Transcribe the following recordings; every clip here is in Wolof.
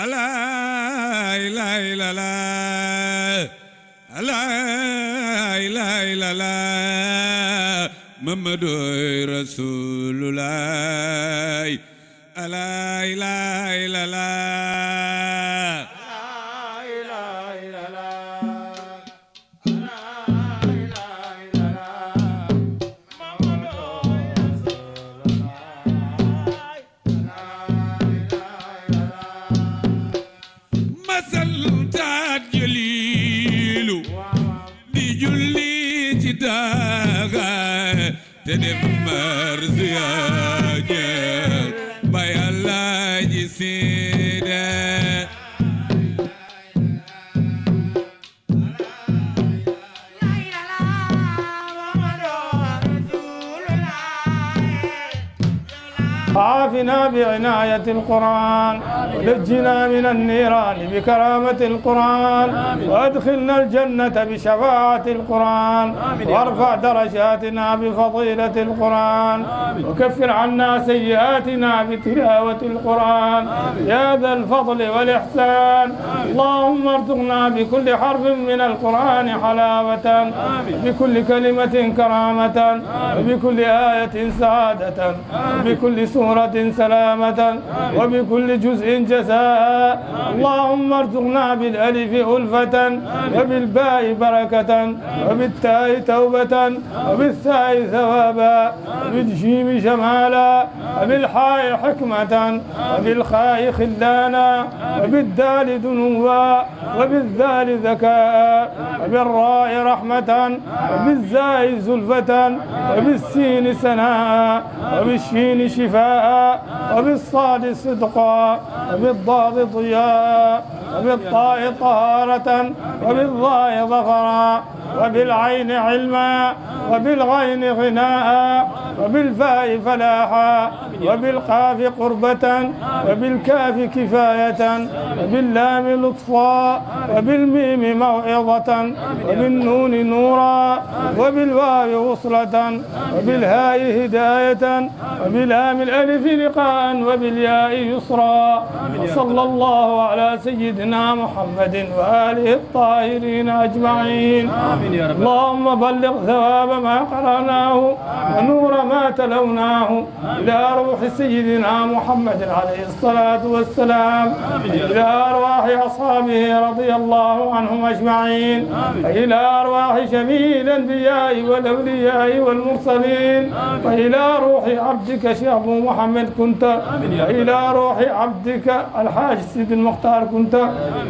la ilaha illallah la ilaha illallah Muhammadu Rasulullah la ilaha illallah te def marsiyaje ba Yàlla ji seede عافنا بعناية القرآن ونجنا من النيران بكرامة القرآن وادخلنا الجنة بشفاعة القرآن وارفع درجاتنا بفضيلة القرآن وكفر عنا سيئاتنا بتلاوة القرآن يا ذا الفضل والإحسان اللهم ارزقنا بكل حرف من القرآن حلاوة بكل كلمة كرامة وبكل آية سعادة وبكل سورة سلامة وبكل جزء جزاء اللهم ارزقنا بالألف ألفة وبالباء بركة وبالتاء توبة وبالثاء ثوابا وبالجيم جمالا وبالحاء حكمة وبالخاء خلانا وبالدال دنوا وبالذال ذكاء وبالراء رحمة وبالزاء زلفة وبالسين سناء وبالشين شفاء وبالصاد صدقا وبالضاد ضياء وبالطاء طهارة وبالضاء ظفرا وبالعين علما وبالغين غناء وبالفاء فلاحا وبالقاف قربة وبالكاف كفاية وباللام لطفا وبالميم موعظة وبالنون نورا وبالواو وصلة وبالهاء هداية وبلام الألف لقاء وبالياء يسرا وصلى الله على سيدنا محمد وآله الطاهرين أجمعين اللهم بلغ ثواب ما قرأناه ونور ما تلوناه إلى روح سيدنا محمد عليه الصلاة والسلام إلى أرواح أصحابه رضي الله عنهم أجمعين إلى أرواح جميع الأنبياء والأولياء والمرسلين وإلى روح عبدك شيخ أبو محمد كنت وإلى روح عبدك الحاج سيد المختار كنت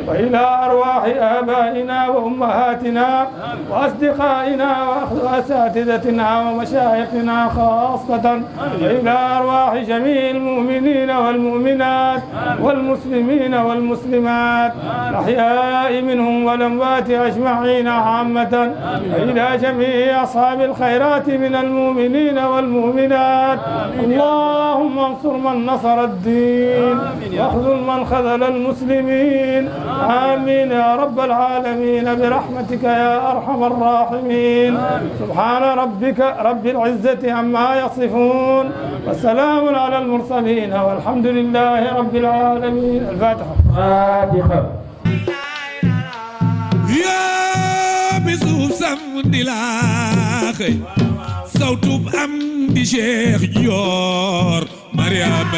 وإلى أرواح آبائنا وأمهاتنا وأصدقائنا وأساتذتنا ومشايخنا خاصة وإلى أرواح جميع المؤمنين والمؤمنات والمسلمين والمسلمات الأحياء منهم والأموات أجمعين عامة وإلى جميع أصحاب الخيرات من المؤمنين والمؤمنات اللهم انصر من نصر الدين واخذل من خذل المسلمين آمين يا رب العالمين برحمتك يا أرحم الراحمين سبحان ربك رب العزة عما يصفون والسلام على المرسلين والحمد لله رب العالمين الفاتحة يا بسوف سمدلاخي صوتب أمدي شيخ جور مريم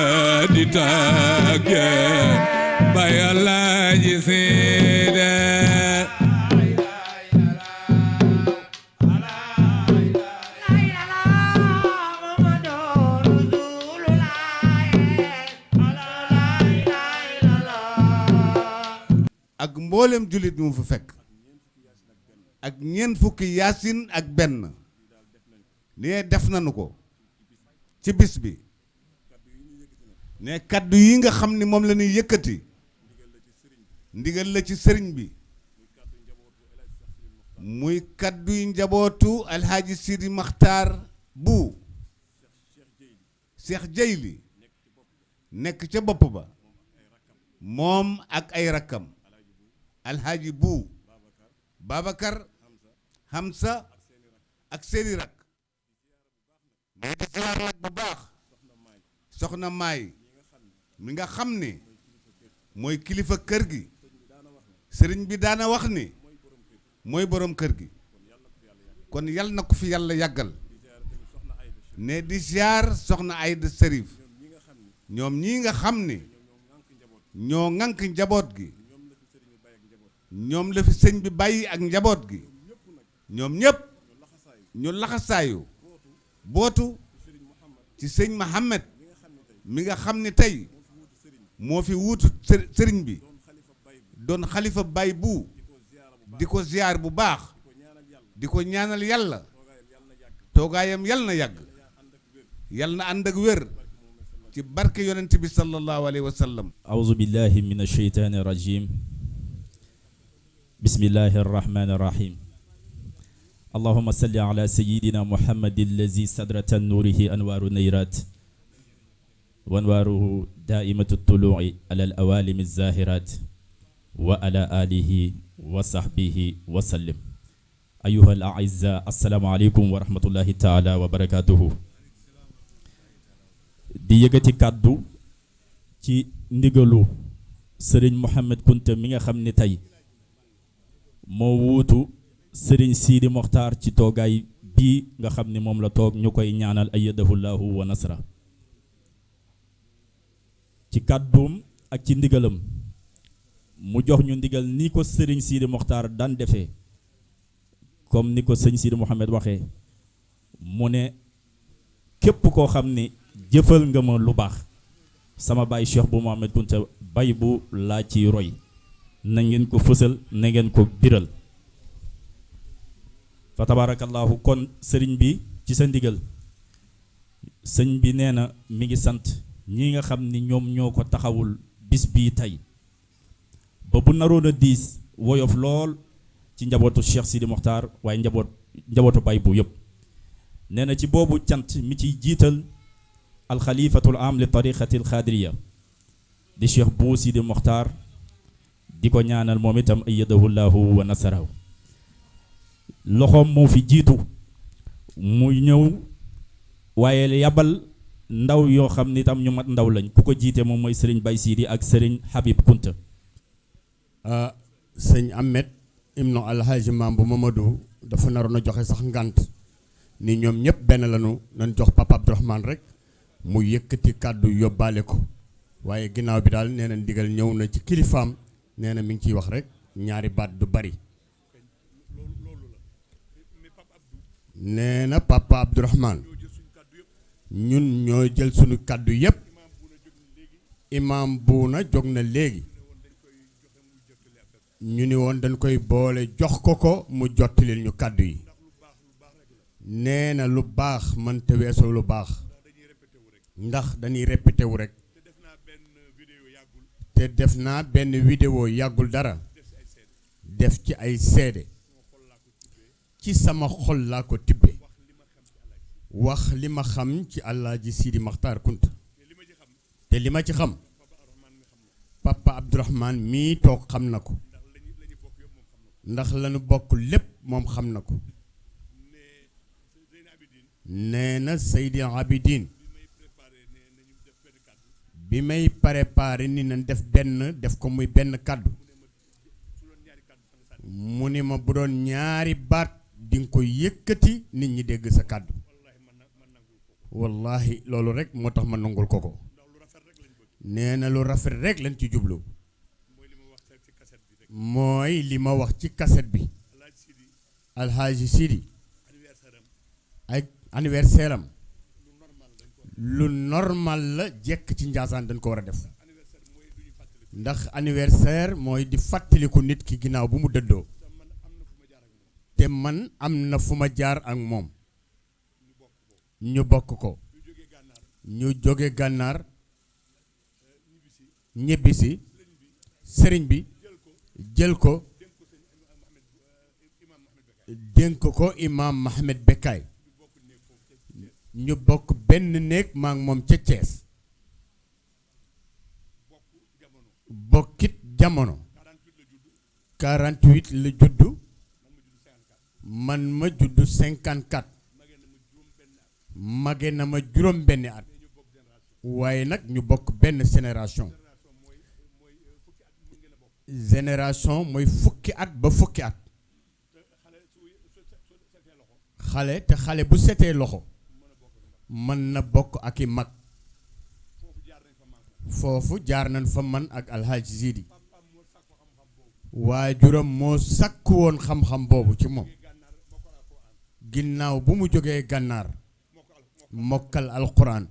دي تاكي باي الله جسيدة ak mboolem jullit mu fa fekk ak ñeent fukki yaasin ak benn ne def nañu ko ci bis bi ne kaddu yi nga xam ni moom la ñuy yëkkati ndigal la ci sëriñ bi muy kaddu yi njabootu alhaaji Sidi Maxtaar bu Cheikh Jeyli nekk ca bopp ba moom ak ay rakkam alhaaji bu Babacar Hamza ak seeni rak moo di ziyaar nag bu baax soxna Maay mi nga xam ne mooy kilifa kër gi sëriñ bi daana wax ni mooy borom kër gi kon yal na ko fi yàlla yàggal ne di ziar soxna Ayda Sërif ñoom ñii nga xam ni ñoo ŋànk njaboot gi ñoom la fi sëñ bi bàyyi ak njaboot gi ñoom ñëpp ñu laxasaayu bootu ci sëñ Mohamed mi nga xam ni tey moo fi wuutu sëriñ bi doon xalifa bay bu di ko ziar bu baax di ko ñaanal yàlla toogaayam yal na yàgg yal na ànd ak wér ci barke yonent bi sallallahu alayhi wa sallam. أعوذ بالله من الشيطان الرجيم بسم الله الرحمن الرحيم اللهم صل على سيدنا محمد الذي صدرت نوره أنوار النيرات وأنواره دائمة الطلوع على الأوالم الزاهرات وعلى آله وصحبه وسلم أيها الأعزاء السلام عليكم ورحمة الله تعالى وبركاته di yëgati kàddu ci ndigalu sëriñ Mouhamed Kunta mi nga xam ne tey moo wuutu sëriñ Sidi Mokhtar ci toogaay bii nga xam ne moom la toog ñu koy ñaanal ayyadahullahu wa nasra ci kàdduum ak ci ndigalam mu jox ñu ndigal ni ko sëriñ Sidi Mokhtar daan defee comme ni ko sëñ Sidi Mouhamed waxee mu ne képp koo xam ni jëfal nga ma lu baax sama baay Cheikh bu Mouhamed Kunta bay bu laa ci roy na ngeen ko fësal na ngeen ko biral fa tabarakallahu kon sëriñ bi ci sa ndigal sëñ bi nee na mi ngi sant ñi nga xam ni ñoom ñoo ko taxawul bis bii tey ba bu naroon a diis woyof lool ci njabootu Cheikh Sidi Mokhtar waaye njabootu bay bu yëpp nee na ci boobu cant mi ciy jiital alxalifatul am li tariqati alxaadiriya di Cheikh bu Sidi Mokhtar di ko ñaanal moom itam ayyadahullahu wa nasarahu loxoom moo fi jiitu mu ñëw waaye yabal ndaw yoo xam ni itam ñu mat ndaw lañ ku ko jiite moom mooy sëriñ Bay Sidi ak sëriñ Habib Kunta sëñ Ahmed ibnu alhaji Mambu Mamadou dafa naroon a joxe sax ngant ni ñoom ñëpp benn lañu nañ jox Papa Abdourahmane rek mu yëkkati kàddu yóbbaale ko waaye ginnaaw bi daal nee na ndigal ñëw na ci kilifaam nee na mi ngi ciy wax rek ñaari baat du bari nee na Papa Abdourahmane ñun ñoo jël suñu kàddu yépp imaam buuna jóg na léegi ñu ni woon dañ koy boole jox ko mu jottalil ñu kàddu yi nee na lu baax mënta weesoo lu baax ndax dañuy répété wu rek te def naa benn vidéo yàggul dara def ci ay seede ci sama xol laa ko tibbe wax li ma xam ci Alaaji Sidi Mokhtar Kunta te li ma ci xam Papa Abdourahmane mii toog xam na ko ndax lañu bokk lépp moom xam na ko nee na Seydi Abidine bi may préparé ni nañ def ko muy benn kàddu mu ni ma bu doon ñaari baat di nga ko yëkkati nit ñi dégg sa kàddu wallahi loolu rek moo tax ma nangul ko nee na lu rafet rek lañ ci jublu mooy li ma wax ci kaset bi alhaaji Sidi ak anniversaire am lu normal la jekk ci Njaasaan dañ ko war a def ndax anniversaire mooy di fàttaliku nit ki ginnaaw bu mu dëddoo te man am na fu ma jaar ak moom ñu bokk ko ñu jóge gànnaar ñibbisi sëriñ bi jël ko dénk ko imaam Mohamed Bekkaay ñu bokk benn néeg maa ngi moom ca Thiès bokkit jamono 48 la juddu man ma juddu 54 mage na ma juróom benni at waaye nag ñu bokk benn génération génération mooy fukki at ba fukki at xale te xale bu setee loxo mën na bokk ak i mag foofu jaar nañ fa man ak alxaaji Sidi waajuram moo sàkk woon xam-xam boobu ci moom ginnaaw bu mu jógee gànnaar mokkal alquran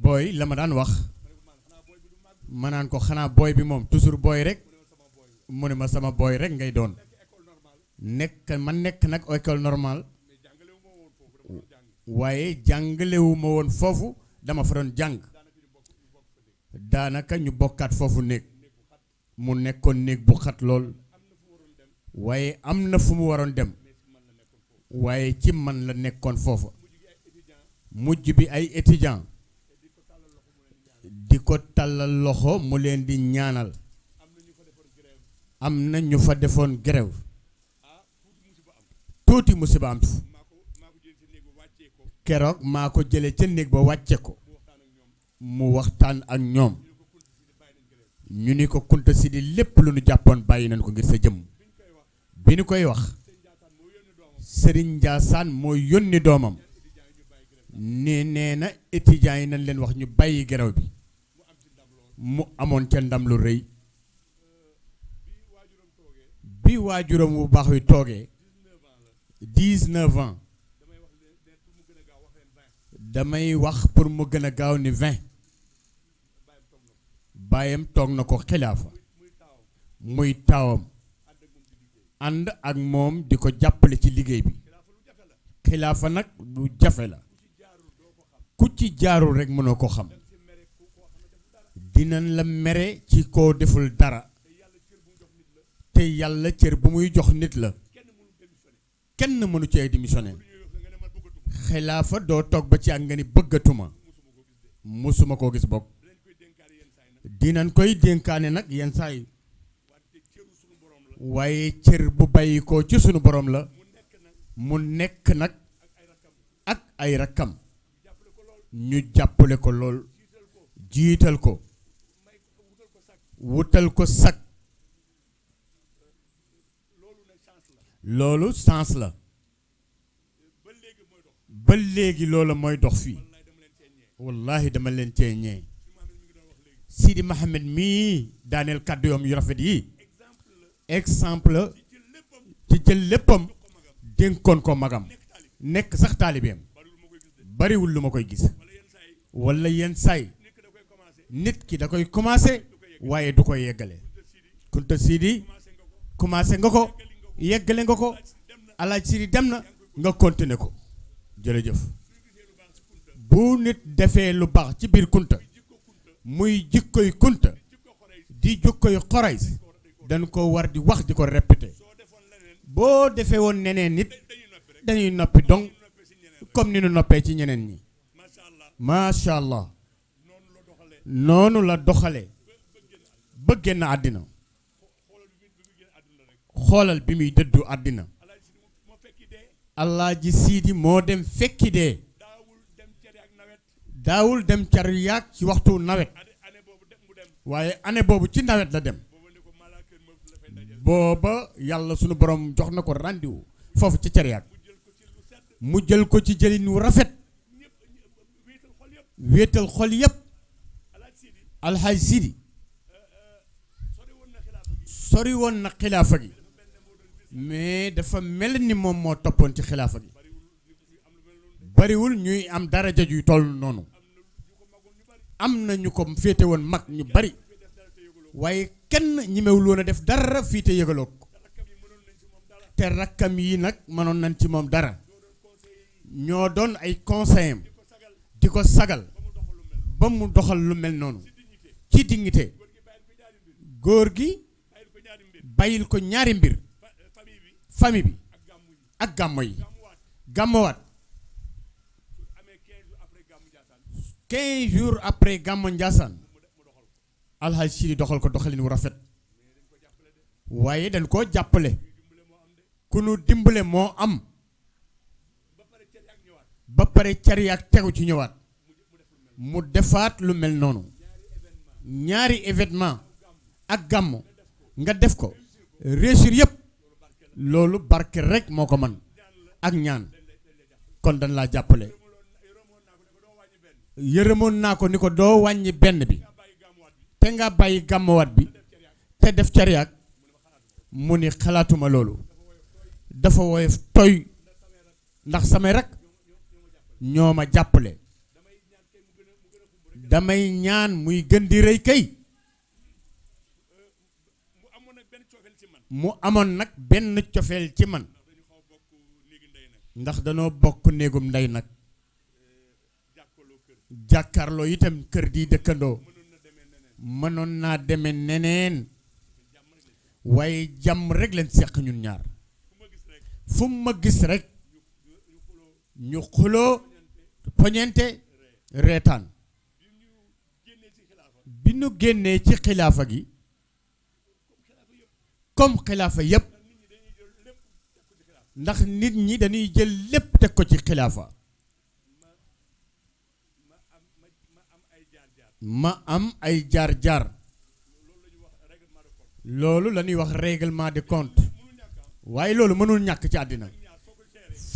booy la ma daan wax ma naan ko xanaa booy bi moom toujours booy rek mu ne ma sama booy rek ngay doon nekk ma nekk nag école normale waaye jàngalewu ma woon foofu dama fa doon jàng daanaka ñu bokkaat foofu néeg mu nekkoon néeg bu xat lool waaye am na fu mu waroon dem waaye ci man la nekkoon foofa mujj bi ay étudiant di ko tàllal loxo mu leen di ñaanal am na ñu fa defoon grève tuuti musiba am fi keroog maa ko jële ca néeg ba wàcce ko mu waxtaan ak ñoom ñu ni ko Kunta Sidi lépp lu nu jàppoon bàyyi nañ ko ngir sa jëmm bi ñu koy wax Serigne Ndiassane moo yónni doomam nee na étudiants yi nañ leen wax ñu bàyyi grève bi mu amoon ca ndam lu rëy bi waajuram bu baax wi toogee 19 ans damay wax pour mu gën a gaaw ni 20 baayam toog na ko xilaafa muy taawam ànd ak moom di ko jàppale ci liggéey bi xilaafa nag lu jafe la ku ci jaarul rek mënoo ko xam dinañ la mere ci koo deful dara te yàlla cër bu muy jox nit la kenn mënu cee démissionné xilaafa doo toog ba ci ak nga ni bëggatuma musuma koo gis bokk dinañ koy dénkaane nag yenn saa yi waaye cër bu bàyyi ko ci sunu borom la mu nekk nag ak ay rakkam ñu jàppale ko lool jiital ko wutal ko sag loolu sens la ba léegi loola mooy dox fii wallahi dama leen cee ñee Sidi Mohamed mii daaneel kàddu yoom yu rafet yi exemple ci jël léppam dénkoon ko magam nekk sax taalibeem bariwul lu ma koy gis wala yenn saay nit ki da koy commencé waaye du koy yeggale Kunta Sidi commencé nga ko yeggale nga ko Alaaji Sidi dem na nga continuer ko jërëjëf bu nit defee lu baax ci biir Kunta muy jikkoy Kunta di jikkoy Xorays dañ ko war di wax di ko répété boo defee woon neneen nit dañuy noppi donc comme ni nu noppee ci ñeneen ñi macha allah noonu la doxale ba génn àddina xoolal bi muy dëddu àddina Alaaji Sidi moo dem fekki dee daawul dem car yaag ci waxtu nawet waaye année boobu ci nawet la dem booba yàlla sunu borom jox na ko rendez-vous foofu ci car yaag mu jël ko ci jëlin wu rafet wéetal xol yépp Alxaaj Sidi sori woon na xilaafa gi mais dafa mel ni moom moo toppoon ci xilaafa gi bariwul ñuy am daraja juy toll noonu am na ñu ko féete woon mag ñu bari waaye kenn ñimewul woon a def dara fii te yëgaloo ko te rakkam yi nag mënoon nañ ci moom dara ñoo doon ay conseil am di ko sagal ba mu doxal lu mel noonu ci dignité góor gi bàyyil ko ñaari mbir famille bi ak gàmmo yi gàmmowaat 15 jours après gàmmo Njaasaan Alxaaji Sidi doxal ko doxalin wu rafet waaye dañ koo jàppale ku nu dimbale moo am ba pare cari ak tegu ci ñëwaat mu defaat lu mel noonu ñaari événement ak gàmmu nga def ko réussir yëpp loolu barke rek moo ko man ak ñaan kon dañ laa jàppale yërëmoon naa ko ni ko doo wàññi benn bi te nga bàyyi gàmmuwaat bi te def cariyaak mu ni xalaatuma loolu dafa woyof toy ndax samay rek ñoo ma jàppale damay ñaan muy gën di rëy kay mu amoon nag benn cofeel ci man ndax danoo bokk néegum ndey nag jàkkaarloo itam kër di dëkkandoo mënoon naa deme neneen waaye jàmm rek leen seq ñun ñaar fu ma gis rek ñu xuloo poñente reetaan bi nu génnee ci xilaafa gi comme xilaafa yépp ndax nit ñi dañuy jël lépp teg ko ci xilaafa ma am ay jaar-jaar loolu la ñuy wax règlement de compte waaye loolu mënul ñàkk ci àddina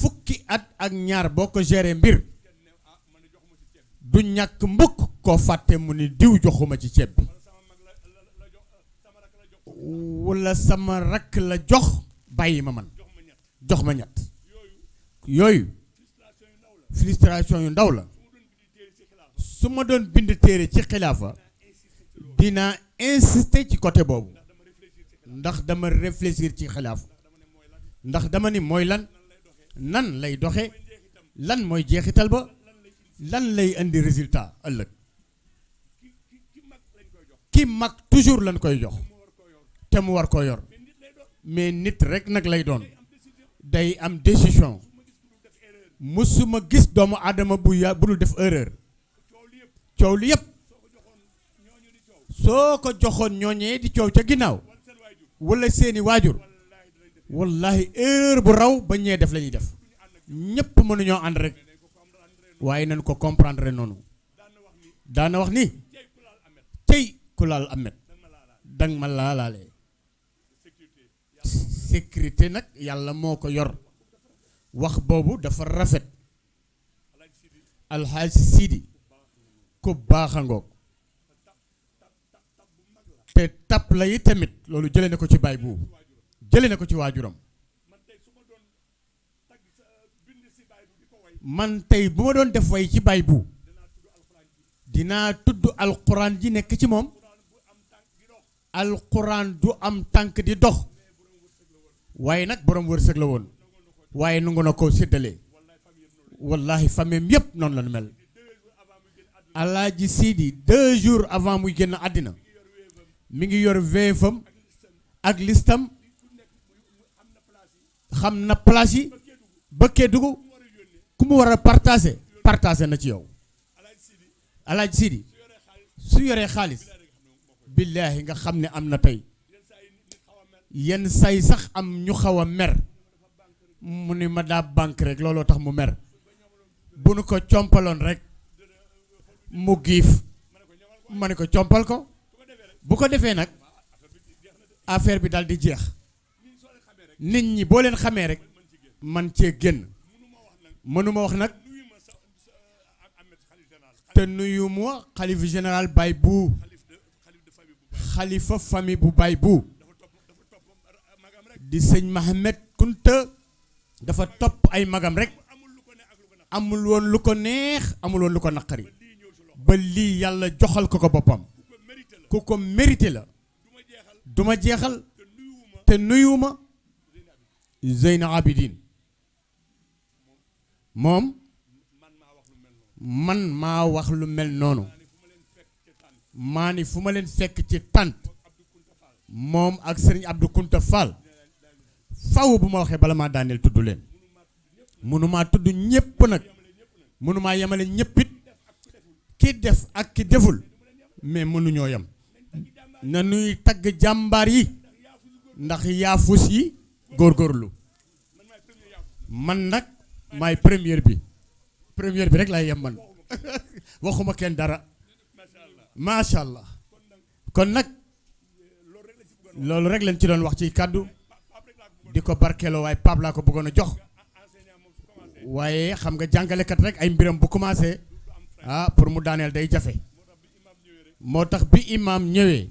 fukki at ak ñaar boo ko géré mbir du ñàkk mbukk koo fàtte mu ni diw joxuma ci ceeb bi wala sama rakk la jox bàyyi ma man jox ma ñett yooyu frustration yu ndaw la su ma doon bind téere ci xilaafa dinaa insister ci côté boobu ndax dama réfléchir ci xilaafa ndax dama ni mooy lan nan lay doxe lan mooy jeexital ba lan lay indi résultat ëllëg ki mag toujours lañ koy jox te mu war koo yor mais nit rek nag lay doon day am décision musuma gis doomu aadama bu dul def erreur coow li yëpp soo ko joxoon ñooñee di coow ca ginnaaw wala seeni waajur wallahi erreur bu raw ba ñee def la ñuy def ñépp mënuñoo ànd rek waaye nañ ko comprendre noonu daana wax ni tey ku laal amet dang ma laalaale sécurité nag yàlla moo ko yor wax boobu dafa rafet alxaaj Sidi ku baaxa ngoog te tap la yi tamit loolu jëlee na ko ci baay bu jëlee na ko ci waajuram man tey bu ma doon def way ci baay bu dinaa tudd alquran ji nekk ci moom alquran du am tànk di dox waaye nag borom wërsëg la woon waaye nangu na ko séddale wallahi famille yépp noonu la nu mel alaaji Sidi 2 jours avant muy génn àddina mi ngi yor veefam ak listam xam na place yi bëkkee dugg ku mu war a partagé na ci yow alaaji Sidi su yoree xaalis billaahi nga xam ne am na tey yenn say sax am ñu xaw a mer mu ni ma daa banque rek looloo tax mu mer bu nu ko compaloon rek mu giif ma ne ko compal ko bu ko defee nag affaire bi daal di jeex nit ñi boo leen xamee rek man cee génn mënuma wax nag te nuyu ma xalifa général Baye bu xalifa famille bu Baye bu di sëñ Mohamed Kunta dafa topp ay magam rek amul woon lu ko neex amul woon lu ko naqari ba lii yàlla joxal ko boppam ku ko mérité la duma jeexal te nuyuma Zeyna Abidin moom man maa wax lu mel noonu maa ni fu ma leen fekk ci tànt moom ak sëriñ Abdou Kunta Fall faw bu ma waxee bala maa daaneel tudd leen mënumaa tudd ñépp nag mënumaa yemale ñéppit ki def ak ki deful mais mënuñoo yem na nuy tagg jàmbaar yi ndax yaafus yi góorgóorlu man nag maay première bi rek laay yem man waxuma kenn dara macha allah kon nag loolu rek lañ ci doon wax ci kàddu di ko barkeeloo waaye Pape laa ko bëggoon a jox waaye xam nga jàngalekat rek ay mbiram bu commencé pour mu daaneel day jafe moo tax bi imam ñëwee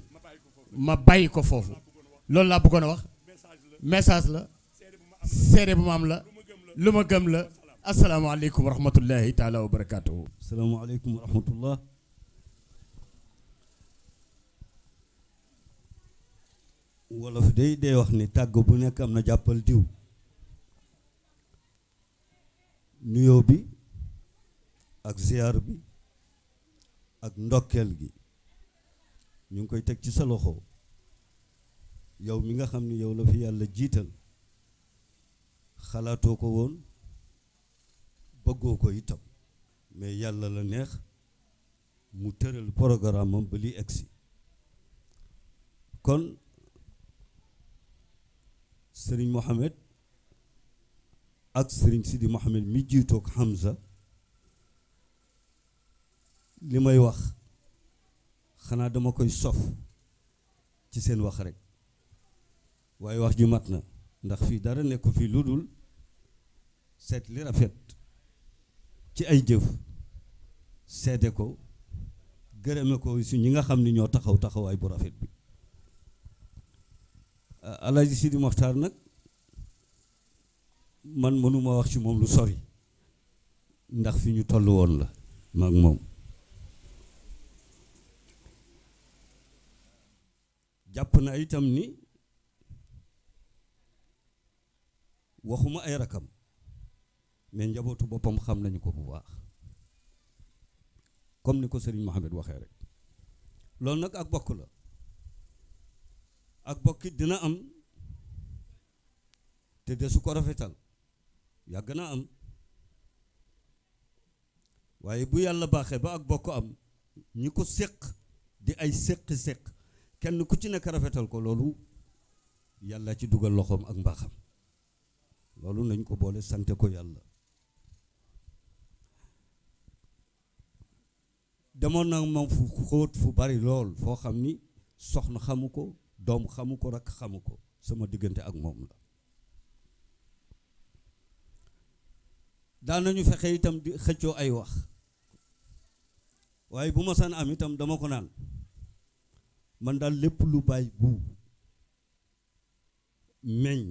ma bàyyi ko foofu loolu laa bëggoon a wax message la seede bu ma am la lu ma gëm la asalaamaaleykum wa rahmatullahi taala wa barakaatuhu. asalaamaaleykum wa rahmatullah. wolof day wax ni tàgg bu nekk am na jàppal diw. nuyoo bi ak ziyaar bi ak ndokkeel gi ñu ngi koy teg ci sa loxo yow mi nga xam ni yow la fi yàlla jiital xalaatoo ko woon bëggoo ko itam mais yàlla la neex mu tëral programme am ba li egsi kon Serigne Mohamed ak Serigne Sidi Mohamed mi jiitoog Hamza li may wax xanaa dama koy sof ci seen wax rek waaye wax ju mat na ndax fii dara nekku fii lu dul seet li rafet ci ay jëf seede ko gërëme ko su ñi nga xam ni ñoo taxaw taxawaay bu rafet bi Alaaji Sidi Moxtaar nag man mënuma wax ci moom lu sori ndax fi ñu toll woon la maag moom jàpp na itam ni waxuma ay rakam mais njabootu boppam xam nañu ko bu baax comme ni ko Serigne Mohamed waxee rek loolu nag ak bokk la ak bokki dina am te desu ko rafetal yàgg na am waaye bu yàlla baaxee ba ak bokk am ñi ko séq di ay séq kenn ku ci nekk rafetal ko loolu yàlla ci dugal loxoom ak mbaaxam loolu nañ ko boole sante ko yàlla demoon na moom fu xóot fu bari lool foo xam ni soxna xamu ko doom xamu ko rakk xamu ko sama diggante ak moom la daan nañu fexe itam di xëccoo ay wax waaye bu ma san am itam dama ko naan man daal lépp lu baay bu meññ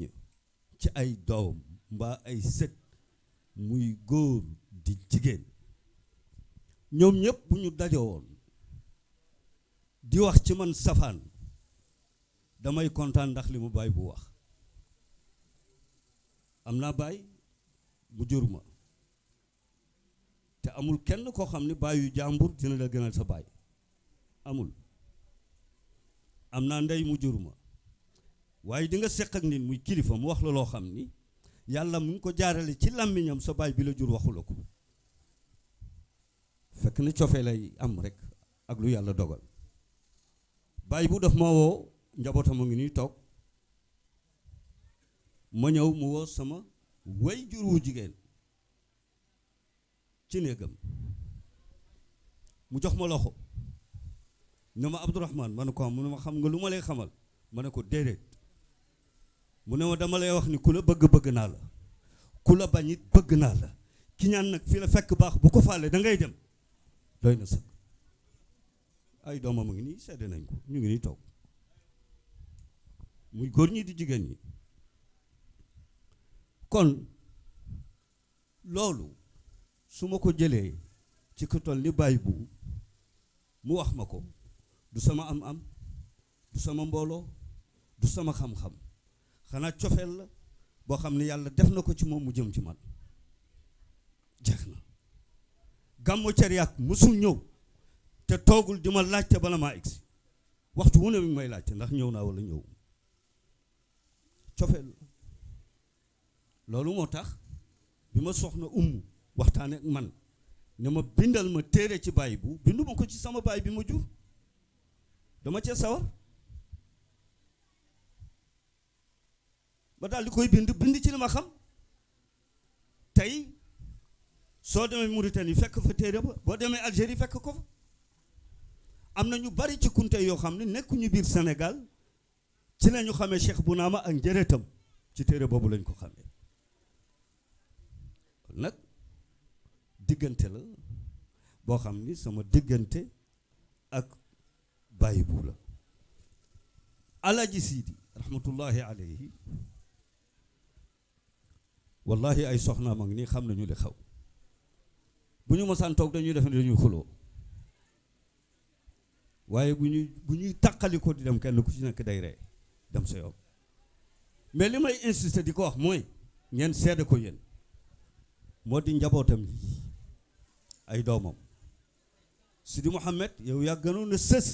ci ay doom mbaa ay sët muy góor di jigéen ñoom ñëpp bu ñu dajowoon di wax ci man safaan damay kontaan ndax li mu baay bu wax am naa baay mu jur ma te amul kenn koo xam ne baayu jàmbur dina la gënal sa baay amul am naa ndey mu jur ma waaye di nga seq ak nit muy kilifa mu wax la loo xam ni yàlla mu ngi ko jaarale ci làmmiñam sa baay bi la jur waxu la ko fekk na cofee lay am rek ak lu yàlla dogal baay bu daf ma woo njabootam a ngi nii toog ma ñëw mu woo sama way jur wu jigéen ci néegam mu jox ma loxo ne ma Abdourahman ma ne ko mu ne ma xam nga lu ma lay xamal ma ne ko déedéet mu ne ma dama lay wax ni ku la bëgg naa la ku la bañ it bëgg naa la ki ñaan nag fi la fekk baax bu ko faale da ngay dem doy na sëkk ay doomam a ngi nii sedde nañ ko ñu ngi nii toog muy góor ñi di jigéen ñi kon loolu su ma ko jëlee ci ku toll ni baay bu mu wax ma ko du sama am du sama mbooloo du sama xam-xam xanaa cofeel la boo xam ne yàlla def na ko ci moom mu jëm ci man jeex na gàmmu cariak musul ñëw te toogul di ma laajte bala maa egsi waxtu wu ne mi may laajte ndax ñëw naa wala ñëw cofeel loolu moo tax bi ma soxna waxtaane ak man ne ma bindal ma téere ci baay bu bindu ma ko ci sama baay bi ma jur dama cee sawar ba daal di koy bind ci li ma xam tey soo demee Mauritanie fekk fa téere ba boo demee Algérie fekk ko fa am na ñu bari ci kunte yoo xam ne nekkuñu biir Sénégal ci la ñu xamee Cheikh Bounama ak njëreetam ci téere boobu lañ ko xamee nag diggante la boo xam ni sama diggante ak Baye bu la Alaaji Sidi rahmatullahi alayhi wallahi ay soxnaam ak nii xam nañu li xaw bu ñu mosaan toog dañuy def ne dañuy xuloo waaye bu ñuy tàqali ko di dem kenn ku ci nekk day ree dem sa yoon mais li may insister di ko wax mooy ngeen seede ko yéen moo di njabootam yi ay doomam Sidi Mouhamed yow yaa gënoon a sës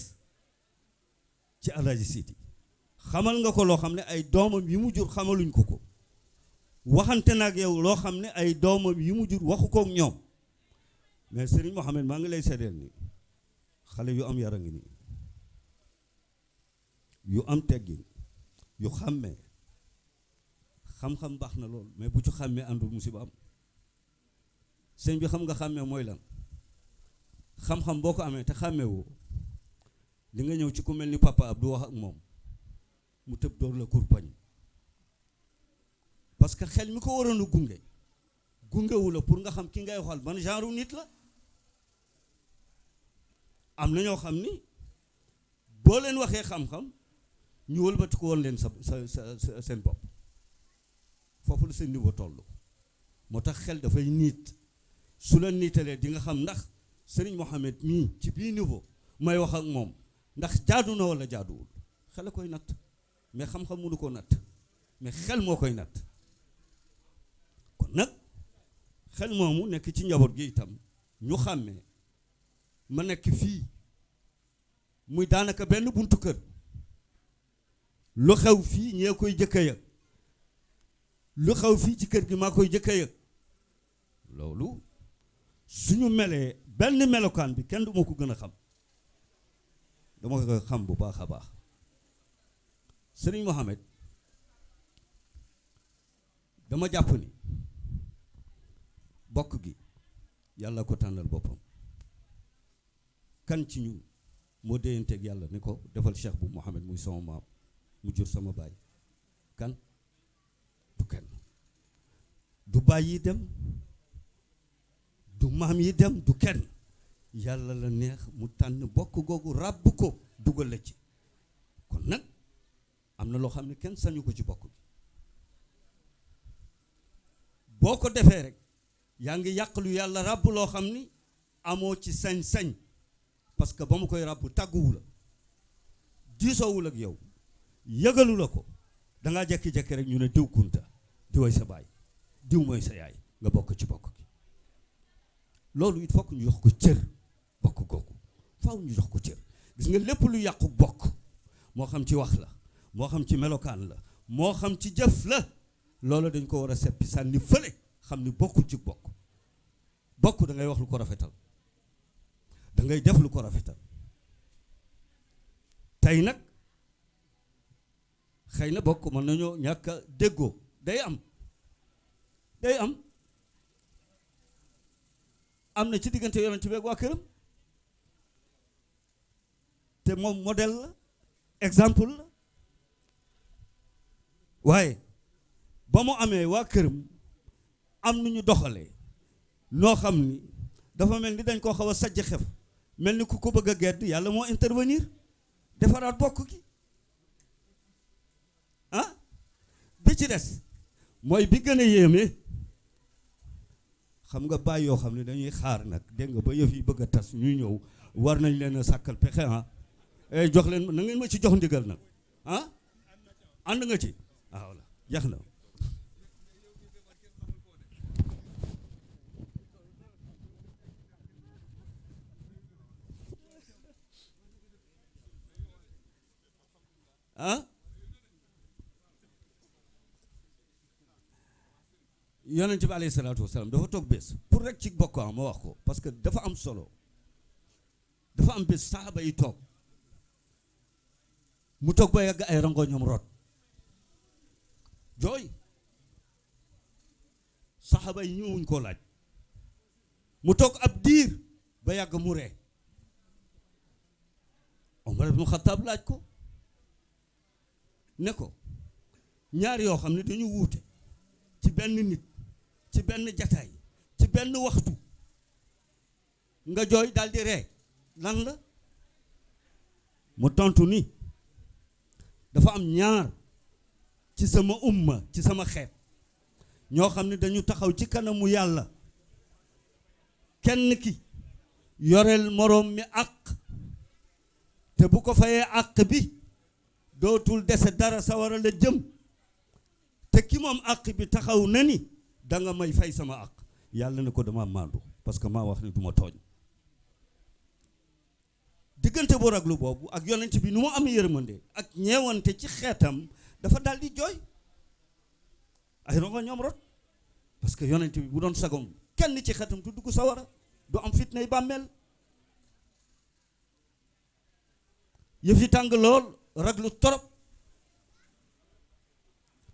ci Alaaji Sidi xamal nga ko loo xam ne ay doomam yi mu jur xamaluñ ko waxante nag yow loo xam ne ay doomam yi mu jur waxu kook ñoom mais Serigne Mouhamed maa ngi lay seedeel ni xale yu am yara ngi nii yu am teggin yu xàmmee xam-xam baax na lool mais bu ci xàmmee àndul musiba am sëñ bi xam nga xàmmee mooy lan xam-xam boo ko amee te xàmmee woo di nga ñëw ci ku mel ni papa Abdou wax ak moom mu tëb door la kurpañ parce que xel mi ko waroon a gungewu la pour nga xam ki ngay waxal ban genre nit la am na ñoo xam ni boo leen waxee xam-xam ñu wëlbati ko woon leen sa seen bopp foofu la seen niveau toll moo tax xel dafay niit su la niitalee di nga xam ndax Serigne Mouhamed mii ci bii niveau may wax ak moom ndax jaadu na wala jaaduwul xel a koy natt mais xam-xam mënu koo natt mais xel moo koy natt kon nag xel moomu nekk ci njaboot gi itam ñu xàmmee ma nekk fii muy daanaka benn buntu kër lu xew fii ñee koy jëkk a yëg lu xew fii ci kër gi maa koy jëkk a yëg loolu suñu melee benn melokaan bi kenn du ma ko gën a xam dama ko xam bu baax a baax Serigne Mouhamed dama jàpp ni bokk gi yàlla ko tànnal boppam kan ci ñun moo déyanteeg yàlla ni ko defal Cheikh bu Mouhamed muy sama maam mu jur sama baay kan du kenn du baay yi dem du maam yi dem du kenn yàlla la neex mu tànn bokk googu ràbb ko dugal la ci kon nag am na loo xam ne kenn sañu ko ci bokk bi boo ko defee rek yaa ngi yàq lu yàlla ràbb loo xam ni amoo ci sañ-sañ parce que ba mu koy ràbb tàgguwu la diisoowul ak yow yëgalu la ko dangaa jekki-jekki rek ñu ne diw kunta diway sa baay diw mooy sa yaay nga bokk ci bokk gi loolu it fokk ñu jox ko cër bokk googu faaw ñu jox ko cër gis nga lépp lu yàqu bokk moo xam ci wax la moo xam ci melokaan la moo xam ci jëf la loolu dañ ko war a seppi sànni fële xam ni bokkul ci bokk da ngay wax lu ko rafetal da ngay def lu ko rafetal tey nag xëy na bokk mën nañoo ñàkk a déggoo day am na ci diggante yonent bi ak waa këram te moom modèle la exemple la waaye ba mu amee waa këram am nu ñu doxalee noo xam ni dafa mel ni dañ koo xaw a sajj xef mel ni ku ko bëgg a gedd yàlla moo intervenir defaraat bokk gi bi ci des mooy bi gën a yéeme xam nga bàyyi yoo xam ne dañuy xaar nag dégg nga ba yëf yi bëgg a tas ñuy ñëw war nañ leen a sàkkal pexe jox leen na ngeen ma ci jox ndigal nag ànd nga ci voilà jeex na yonent bi alayhi salaatu wasalaam dafa toog bés pour rek ci bokk ma wax ko parce que dafa am solo dafa am bés saxaaba yi toog mu toog ba yàgg ay rango ñoom root jooy saxaaba yi ñëwuñ koo laaj mu toog ab diir ba yàgg mu ree Omar ibn Khattab laaj ko ne ko ñaar yoo xam ne dañu wuute ci benn nit ci benn jataay ci benn waxtu nga jooy daldi ree lan la mu tontu ni dafa am ñaar ci sama umma ci sama xeet ñoo xam ne dañu taxaw ci kanamu yàlla kenn ki yoreel moroom mi àq te bu ko fayee àq bi dootul dese dara sawara la jëm te ki moom àq bi taxaw na ni danga may fay sama àq yàlla ne ko dama maandu parce que maa wax ni du ma tooñ diggante bu raglu boobu ak yonent bi nu mu amee yërmande ak ñeewante ci xeetam dafa daal di jooy ay rongo ñoom rot parce que yonent bi bu doon sagom kenn ci xeetam du dugg sawara du am fitnay bàmmeel yëf yi tàng lool raglu torop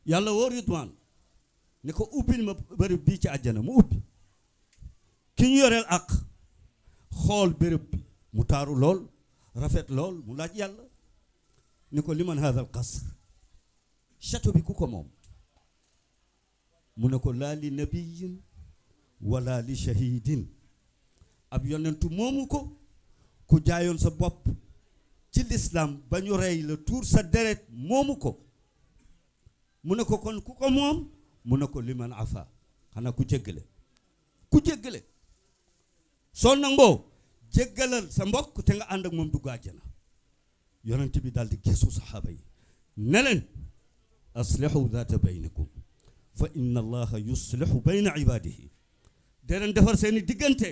yàlla woo Ridwaan ne ko ubbil ma bërëb bii ci àjjana mu ubbi ki ñu yoreel ak xool bërëb bi mu taaru lool rafet lool mu laaj yàlla ni ko liman hada al qasr château bi ku ko moom mu ne ko laa li nabiyin wala li shahidin ab yonentu moomu ko ku jaayoon sa bopp ci lislaam ba ñu rey la tuur sa deret moomu ko mu ne ko kon ku ko moom mu ne ko liman afa xanaa ku jéggale soo nangoo jéggalal sa mbokk te nga ànd ak moom dugg àjjana yonent bi daal di geesu saxaaba yi ne leen aslihu zaata baynikum fa inna allaha yuslihu bayna ibadihi dee leen defar seeni diggante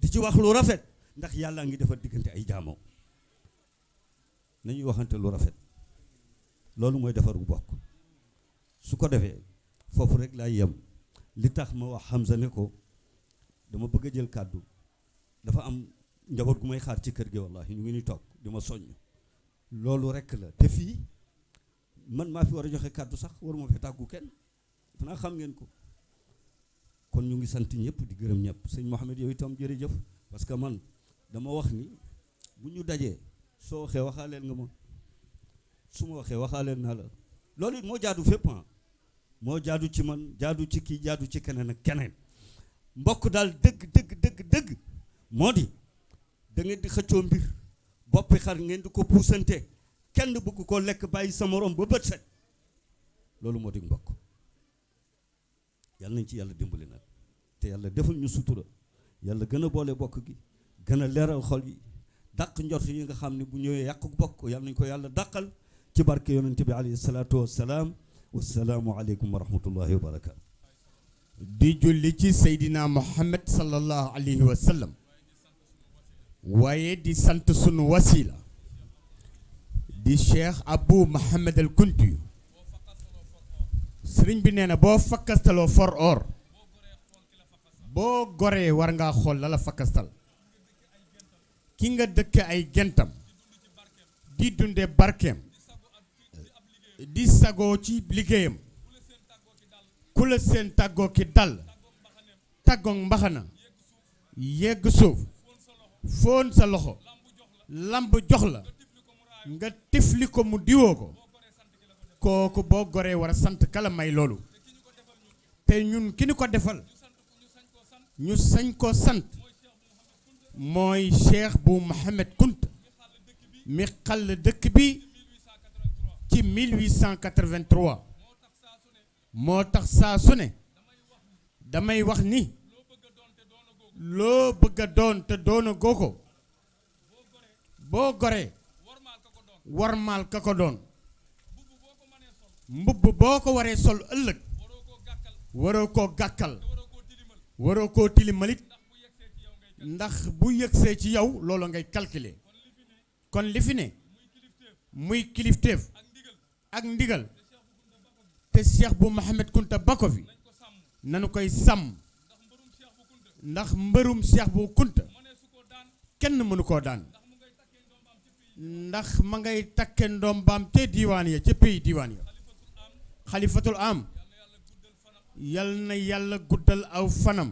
di ci wax lu rafet ndax yàlla ngi defar diggante ay jaamoo nañuy waxante lu rafet loolu mooy defar bu bokk su ko defee foofu rek laay yem li tax ma wax Hamza ne ko dama bëgg a jël kàddu dafa am njaboot gu may xaar ci kër gi wallahi ñu ngi ni toog di ma soññ loolu rek la te fii man maa fi war a joxe kàddu sax waruma fi tàggu kenn fanaa xam ngeen ko kon ñu ngi sant ñëpp di gërëm ñëpp sëñ Mohamed yow itam jërëjëf parce que man dama wax ni bu ñu dajee soo waxee waxaaleel nga ma su ma waxee waxaaleel naa la loolu it moo jaadu fépp moo jaadu ci man jaadu ci kii jaadu ci keneen ak keneen mbokk daal dëgg moo di da ngeen di xëccoo mbir boppi xar ngeen di ko puusante kenn bëgg ko lekk bàyyi sa morom ba bët set loolu moo di mbokk yàlla nañ ci yàlla dimbali nag te yàlla defal ñu sutura yàlla gën a boole bokk gi gën a leeral xol yi dàq njort yi nga xam ne bu ñëwee yàq bokk yàlla nañ ko yàlla dàqal ci barke yonente bi alayhi salaatu wassalaam wassalaamu aleykum wa rahmatullahi wa barakaatu di julli ci Seydina Muhammad sallallahu alayhi wa sallam waaye di sant sunu wasila di Cheikh Abou Mohamed al Kunti sëriñ bi nee na boo fakkastaloo for or boo goree war ngaa xool la la fakkastal ki nga dëkke ay gentam di dunde barkeem di sagoo ci liggéeyam ku la seen tàggoo ki dal tàggoog mbaxana yegg suuf foon sa loxo lamb jox la nga tifli ko mu diwoo ko kooku boo goree war a sant kala may loolu te ñun ki ni ko defal ñu sañ ko sant mooy Cheikh bu Mohamed Kunta mi xàll dëkk bi ci 1883 moo tax saa su ne damay wax ni loo bëgg a doon te doona goo ko boo goree warmaal ka ko doon mbubb boo ko waree sol ëllëg waroo koo gàkkal waroo koo tilimalit ndax bu yëgsee ci yow loolu ngay calculer kon li fi ne muy kilifteef ak ndigal te Cheikh bu Mohamed Kunta ba ko fi nanu koy sàmm ndax mbërum Cheikh bu Kunta kenn mënu koo daan ndax ma ngay takke ndombaam te diiwaan ya ca pays diiwaan ya xalifatul am yal na yàlla guddal aw fanam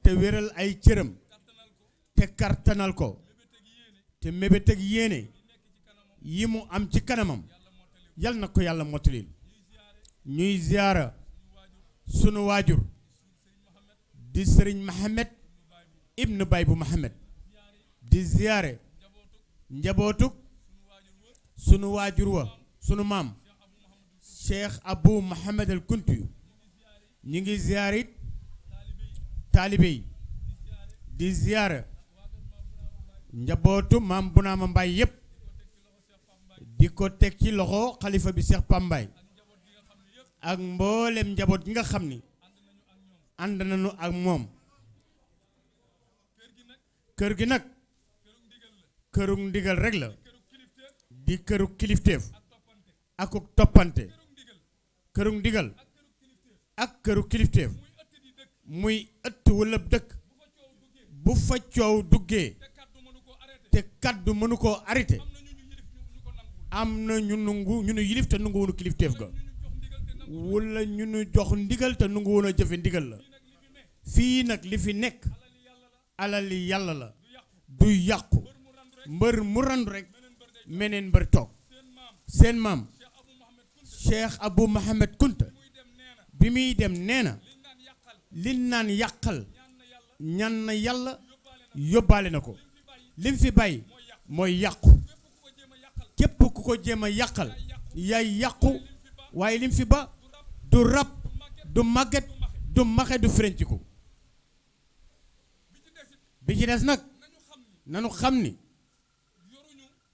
te wéral ay cëram te kartanal ko te mébét ak yéene yi mu am ci kanamam yal na ko yàlla mottalil ñuy ziyaara sunu waajur di sëriñ Mohamed ibnu Baay bu Mohamed di ziyaare njabootuk sunu waajur wa sunu maam Cheikh Abou Mohamed al Kunti ñu ngi ziyaar it taalibe yi di ziyaara njabootu maam Bunaama Mbaay yépp di ko teg ci loxo xalifa bi Cheikh Pambaay ak mboolem njaboot gi nga xam ni ànd nañu ak moom kër gi nag këru ndigal rek la di këru kilifteef ak toppante këru ndigal ak këru kilifteef muy ëtt wala dëkk bu fa coow duggee te kaddu mënu koo arrêté am na ñu nu yilif te nangu woonu kilifteef ga wala ñu nu jox ndigal te nangu woon a jëfe ndigal la fii nag li fi nekk alali yàlla la du yàqu mbër mu randu rek meneen mbër toog seen maam Cheikh Abou Mohamed Kunta bi muy dem nee na li naan yàqal ñaan na yàlla yóbbaale na ko lim fi bàyyi mooy yàqu képp ku ko jéem a yàqal yaay yàqu waaye lim fi ba du rab du màgget du maxe du frenciku bi ci des nag nanu xam ni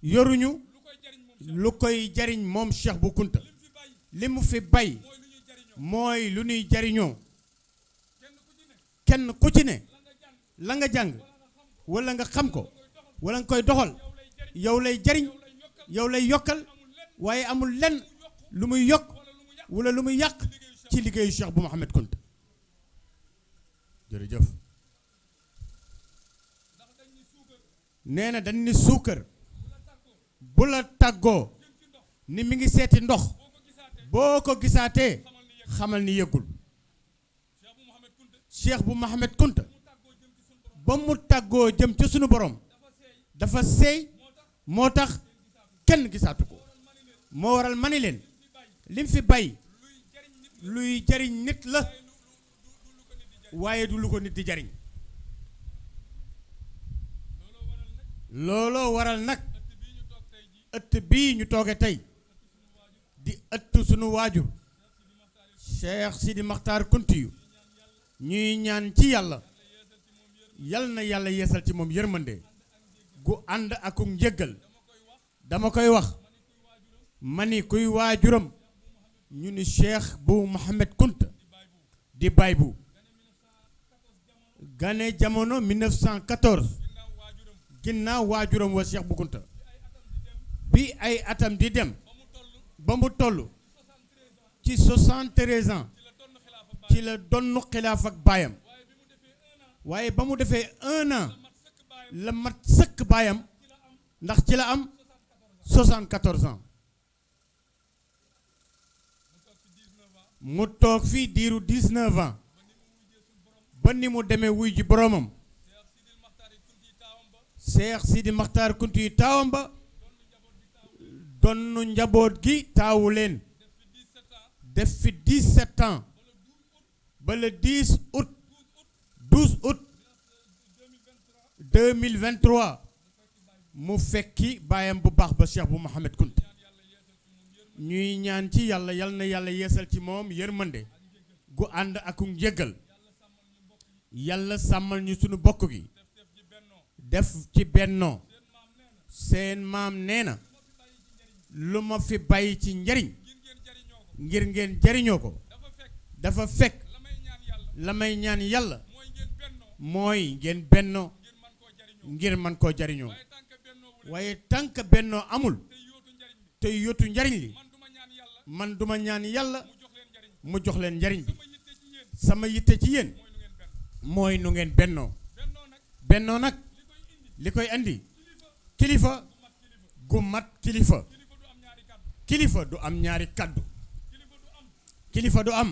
yoruñu lu koy jariñ moom Cheikh Bou Kounta li mu fi bay mooy lu ñuy jariñoo kenn ku ci ne la nga jàng wala nga xam ko wala nga koy doxal yow lay jariñ yow lay yokkal waaye amul lenn lu muy yokk wala lu muy yàq ci liggéeyu Cheikh Bou Mohamed Kounta jërëjëf nee na dañ ni suukar bu la tàggoo ni mi ngi seeti ndox boo ko gisaatee xamal ni yëggul Cheikh Bou Mohamed Kounta ba mu tàggoo jëm ca sunu borom dafa seey moo tax kenn gisaatu ko moo waral mani leen lim fi bay luy jariñ nit la waaye du lu ko nit di jariñ looloo waral nag ëtt bii ñu tooge tey di ëtt sunu waajur Cheikh Sidi Makhtar Kountiyu ñuy ñaan ci yàlla yal na yàlla yeesal ci moom yërmande gu ànd ak njëggal dama koy wax ma ni kuy waajuram ñu ni Cheikh Bou Mohamed Kounta di baay bu gane jamono 1914 ginnaaw waajuram wa Cheikh Bou Kounta bi ay atam di dem ba mu toll ci 73 ans ci la donnu xilaaf ak baayam waaye ba mu defee 1 an la mat sëkk baayam ndax ci la am 74 ans mu toog fii diiru 19 ans ba ni mu demee wuy ji boroomam Cheikh Sidi Makhtar Kounta yi taawam ba donnu njaboot gi taawu leen def fi 17 ans ba le 10 août 12 août 2023 mu fekki baayam bu baax ba Cheikh Bou Mohamed Kounta ñuy ñaan ci yàlla yal na yàlla yeesal ci moom yërmande gu ànd ak njëggal yàlla sàmmal ñu sunu bokk gi def ci bennoo seen maam nee na lu ma fi bàyyi ci njariñ ngir ngeen jariñoo ko dafa fekk la may ñaan yàlla mooy ngeen bennoo ngir man koo jariñoo waaye tànk bennoo amul te yóotu njariñ li man duma ñaan yàlla mu jox leen njariñ bi sama yitte ci yéen mooy nu ngeen bennoo bennoo nag li koy andi kilifa gu mat kilifa kilifa du am ñaari kaddu kilifa du am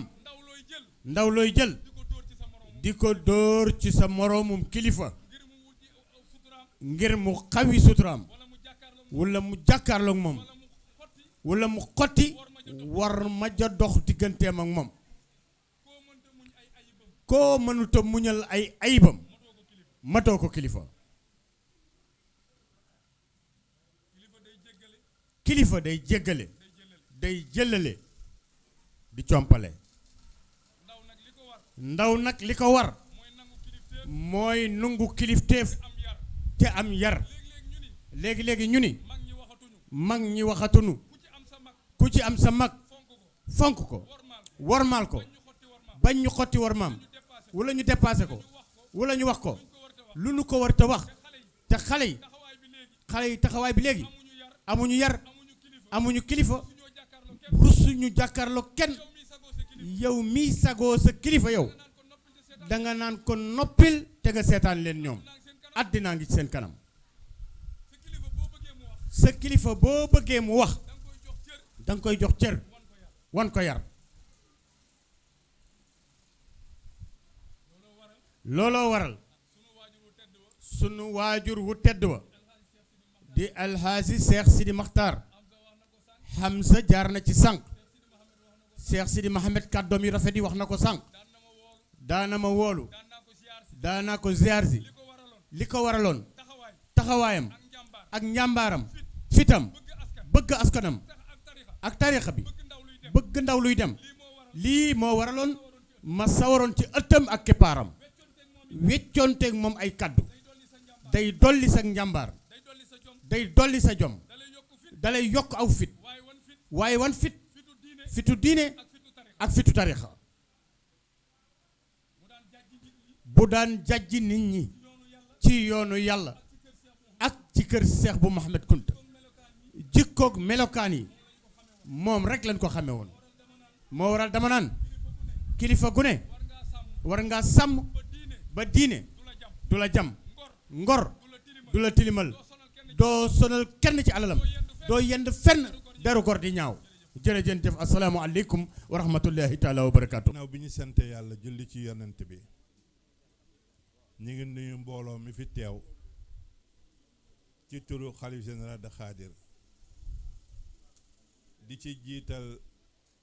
ndaw looy jël di ko dóor ci sa moroomum kilifa ngir mu xawi suturaam wala mu jàkkaarloog moom wala mu xotti war ma ja dox digganteem ak moom koo mënuta muñal ay ayibam matoo ko kilifa kilifa day jéggale day jëlale di compale ndaw nag li ko war mooy nungu kilifteef te am yar léegi-léegi ñu ni mag ñi waxatunu ku ci am sa mag fonk ko wormaal ko bañ ñu xotti wormaam wala ñu dépassé ko wala ñu wax ko lu nu ko war te wax te xale yi taxawaay bi léegi amuñu yar amuñu kilifa rusuñu jàkkaarloo kenn yow mii sagoo sa kilifa yow danga naan ko noppil te nga seetaan leen ñoom àddinaa ngi ci seen kanam sa kilifa boo bëggee mu wax danga koy jox cër wan ko yar looloo waral sunu waajur wu tedd wa di alxaaji Cheikh Sidi Makhtar Hamza jaar na ci sànq Cheikh Sidi Mohamed kàddoom yi rafet yi wax na ko sànq daana ma woolu daanaa ko ziar si li ko waraloon taxawaayam ak njàmbaaram fitam bëgg askanam ak tarixa bi bëgg ndaw luy dem lii moo waraloon ma sawaroon ci ëttam ak keppaaram weccoonteeg moom ay kaddu day dolli sa njàmbaar day dolli sa jom dalay yokk aw fit waaye wan fitu diine ak fitu tarixa bu daan jàjji nit ñi ci yoonu yàlla ak ci kër Seex bu Mohamed Kunta jikkoog melokaan yi moom rek lañ ko xamee woon moo waral dama naan kilifa gu ne war ngaa sàmm ba diine du la jam ngor du la tilimal doo sonal kenn ci alalam doo yend fenn deru gor di ñaaw jërëjëf assalaamu aleykum wa rahmatullahi taala wa barakaatu. naaw bi ñu sante yàlla julli ci yonent bi ñu ngi nuyu mbooloo mi fi teew ci turu xalif général de Xaadir di ci jiital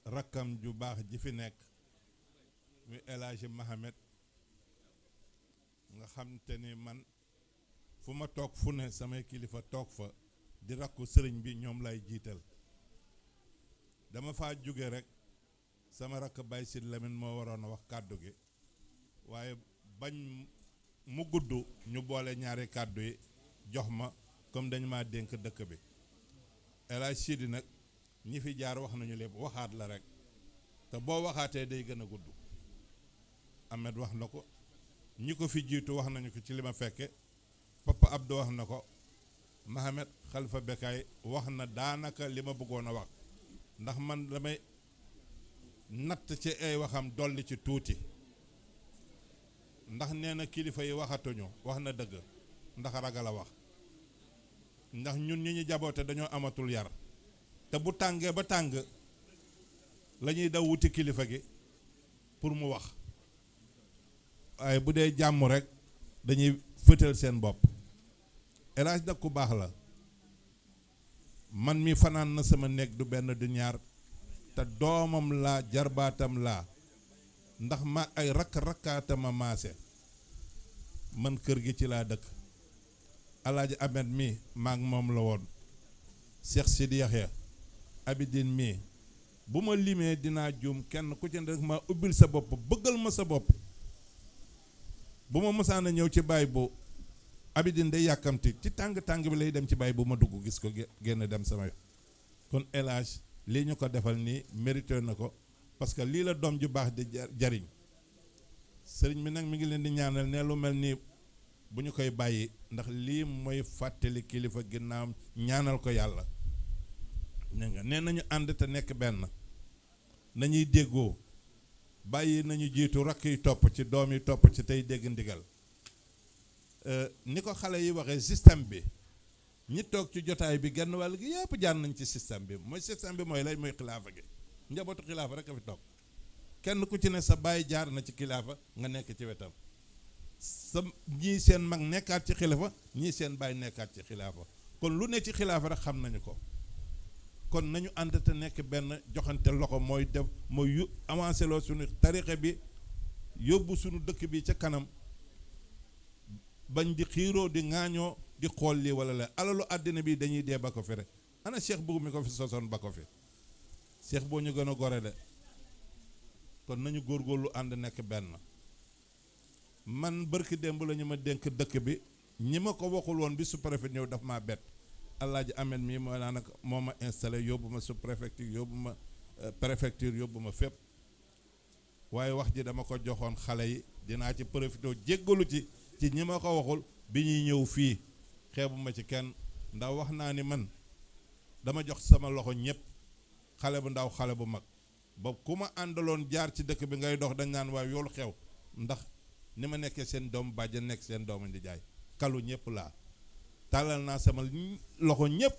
rakkam ju baax ji fi nekk muy El Hadji Mohamed nga xam te ni man fu ma toog fu ne samay kilifa toog fa di rakku sëriñ bi ñoom lay jiital dama faa jóge rek sama rakk Baye Sid Lamine moo waroon a wax kàddu gi waaye bañ mu gudd ñu boole ñaari kàddu yi jox ma comme dañu maa dénk dëkk bi El Hadji Sidi nag ñi fi jaar wax nañu lépp waxaat la rek te boo waxaatee day gën a gudd Ahmed wax na ko ñi ko fi jiitu wax nañu ko ci li ma fekke Papa Abdou wax na ko Mohamed Khalifa Bekay wax na daanaka li ma bëggoon a wax ndax man damay natt ci ay waxam dolli ci tuuti ndax nee na kilifa yi waxatuñu wax na dëgg ndax ragal a wax ndax ñun ñi ñu jaboote dañoo amatul yar te bu tàngee ba tàng la ñuy daw wuti kilifa gi pour mu wax waaye bu dee jàmm rek dañuy fëtal seen bopp El Hadj nag ku baax la man mi fanaan na sama néeg du benn du ñaar te doomam laa jarbaatam laa ndax ma ay rakkaatama maase man kër gi ci laa dëkk Alaaji Ahmed mi maag moom la woon Cheikh Sidi Yaxya Abidine mi bu ma limee dinaa juum kenn ku ci rek ma ubbil sa bopp bëggal ma sa bopp bu ma mësaan a ñëw ci baay bu Abidine day yàkkamti ci tàng bi lay dem ci baay bu ma dugg gis ko génn dem sama kon El Hadj lii ñu ko defal nii mérité na ko parce que lii la doom ju baax di jariñ sëriñ bi nag mi ngi leen di ñaanal ne lu mel nii bu ñu koy bàyyi ndax lii mooy fàttali kilifa ginnaaw ñaanal ko yàlla nee nañu ànd te nekk benn nañuy déggoo bàyyi nañu jiitu rakk yi topp ci doom yi topp ci tey dégg ndigal ni ko xale yi waxee système bi ñi toog ci jotaay bi genn wàll gi yëpp jaar nañ ci système bi mooy lay mooy xilaafa gi njabootu xilaafa rek a fi toog kenn ku ci ne sa baay jaar na ci xilaafa nga nekk ci wetam sa ñii seen mag nekkaat ci xilaafa ñii seen baay nekkaat ci xilaafa kon lu ne ci xilaafa rek xam nañu ko kon nañu ànd te nekk benn joxante loxo mooy def mooy avancé loo suñu tarixa bi yóbbu suñu dëkk bi ca kanam bañ di xiiroo di ŋaañoo di xool lii wala la alalu àddina bi dañuy dee ba ko fi rek ana Cheikh Bou mi ko fi sosoon ba ko fi Cheikh boo ñu gën a gore de kon nañu góorgóorlu ànd nekk benn man bërki démb la ñu ma dénk dëkk bi ñi ma ko waxul woon bi sous-préfet ñëw daf maa bett Alaaji Ahmed mii moo naa nag moo ma installé yóbbu ma sous-préfecture yóbbu ma préfecture yóbbu ma fépp waaye wax ji dama ko joxoon xale yi dinaa ci profité jéggalu ci ñi ma ko waxul bi ñuy ñëw fii xeebu ma ci kenn ndax wax naa ni man dama jox sama loxo ñëpp xale bu ndaw xale bu mag ba ku ma àndaloon jaar ci dëkk bi ngay dox dañ naan waaye yoolu xew ndax ni ma nekkee seen doom bàjja nekk seen doom di jaay kalu ñëpp laa tàllal naa sama loxo ñëpp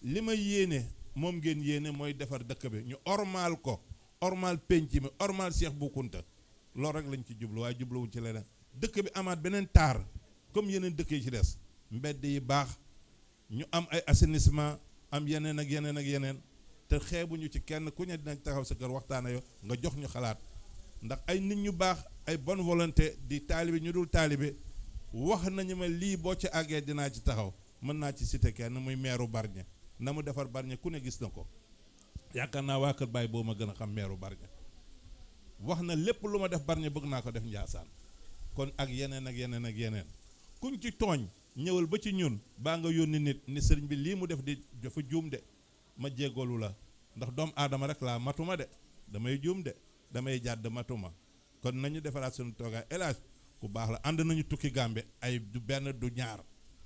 li ma yéene moom ngeen yéene mooy defar dëkk bi ñu ormaal ko ormaal penc mi ormaal Cheikh Bou Kounta loolu rek lañ ci jublu waaye jubluwuñ ci leneen dëkk bi amaat beneen taar comme yeneen dëkk yi ci des mbedd yi baax ñu am ay assainissement am yeneen ak yeneen ak yeneen te xeebuñu ci kenn ku ne dinañ taxaw sa kër waxtaana yo nga jox ñu xalaat ndax ay nit ñu baax ay bonne volonté di taalibe ñu dul taalibe wax nañu ma lii boo ci àggee dinaa ci taxaw mën naa ci cité kenn muy meeru Bargny na mu defar Bargny ku ne gis na ko yaakaar naa waa kër Baye boo ma gën a xam meeru Bargny wax na lépp lu ma def Bargny bëgg naa ko def Njaasaan kon ak yeneen ak yeneen ak yeneen kuñ ci tooñ ñëwal ba ci ñun baa nga yónni nit ni sëriñ bi lii mu def di dafa juum de ma jéggalu la ndax doomu aadama rek laa matuma de damay juum de damay jàdd matuma kon nañu defaraat suñu toogaay élage ku baax la ànd nañu tukki Gàmbi ay du benn du ñaar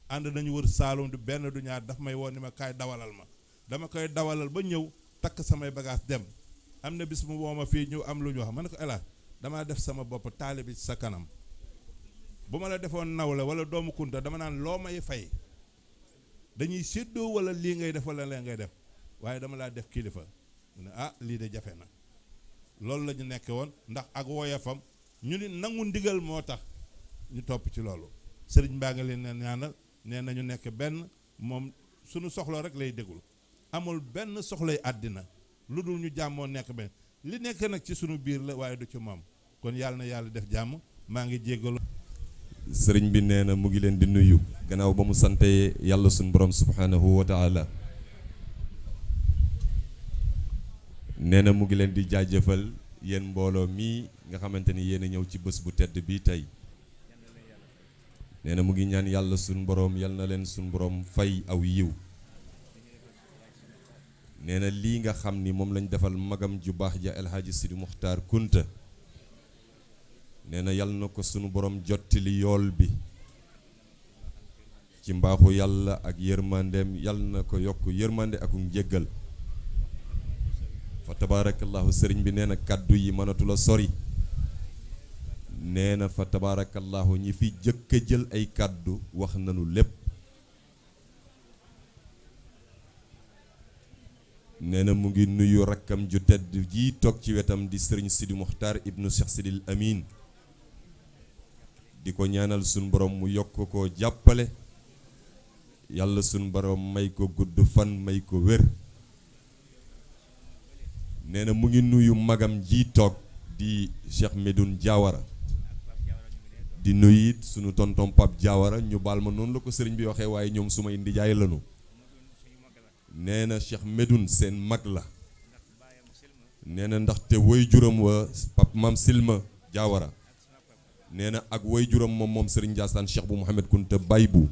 ànd nañu wër Saalum du benn du ñaar daf may woon ni ma kaay dawalal ma dama koy dawalal ba ñëw takk samay bagage dem am na bis mu woo ma fii ñëw am lu ñu wax ma ne ko élage damaa def sama bopp taalibe ci sa kanam bu ma la defoon nawle wala doomu Kunta dama naan loo may fay dañuy séddoo wala lii ngay def wala lee ngay def waaye dama laa def kilifa mu ne ah lii de jafe na loolu la ñu nekke woon ndax ak woyafam ñu ni nangu ndigal moo tax ñu topp ci loolu sëriñ mbaa nga leen ñaanal nee nañu nekk benn moom suñu soxla rek lay déglu amul benn soxlay àddina lu dul ñu jàmmoo nekk benn li nekk nag ci sunu biir la waaye du ci moom kon yàlla na yàlla def jàmm maa ngi jéggalu sëriñ bi nee na mu ngi leen di nuyu gannaaw ba mu sante yàlla suñu borom subhanahu wa taala nee na mu ngi leen di jaajëfal yéen mbooloo mii nga xamante ni yéen a ñëw ci bés bu tedd bii tey nee na mu ngi ñaan yàlla suñu borom yal na leen suñu borom fay aw yiw nee na lii nga xam ni moom lañ defal magam ju baax ja El Hadji Sidi Muxtaar Kunta nee na yal na ko sunu borom jottali yool bi ci mbaaxu yàlla ak yërmandeem yal na ko yokk yërmande ak njéggal fa tabaarakallahu sëriñ bi nee na kàddu yi mënatula sori nee na fa tabaarakallahu ñi fi jëkk a jël ay kàddu wax nanu lépp nee na mu ngi nuyu rakkam ju tedd ji toog ci wetam di sëriñ Sidi Muxtaar ibnu Cheikh Sidil Amin di ko ñaanal suñ borom mu yokk ko jàppale yàlla suñ borom may ko gudd fan may ko wér nee na mu ngi nuyu magam ji toog di Cheikh Medoune Diawara di nuyu it sunu tonton Pape Diawara ñu baal ma noonu la ko sëriñ bi waxee waaye ñoom sumay ndijaay lanu nee na Cheikh Medoune seen mag la nee na ndaxte woy juram wa Pape Mam Silma Diawara nee na ak woy juram moom sëriñ Ndiassane Cheikh bu Mouhamed Kunta Baybou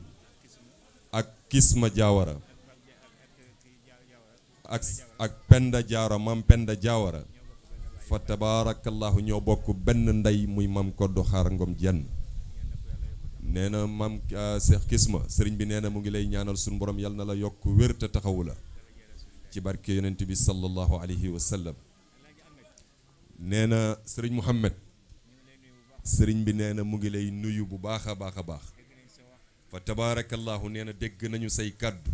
ak Kisma Diawara ak Penda Diawara mam Penda Diawara fa tabaarakallahu ñoo bokk benn ndey muy mam Koddu Xaar Ngom jenn nee na mam Cheikh Kisma sëriñ bi nee na mu ngi lay ñaanal suñu borom yal na la yokk wér te taxawu la ci barke yonent bi sallallahu alayhi wa sallam nee na sëriñ Mouhamed sëriñ bi nee na mu ngi lay nuyu bu baax a baax a baax fa tabaarakallahu nee na dégg nañu say kàddu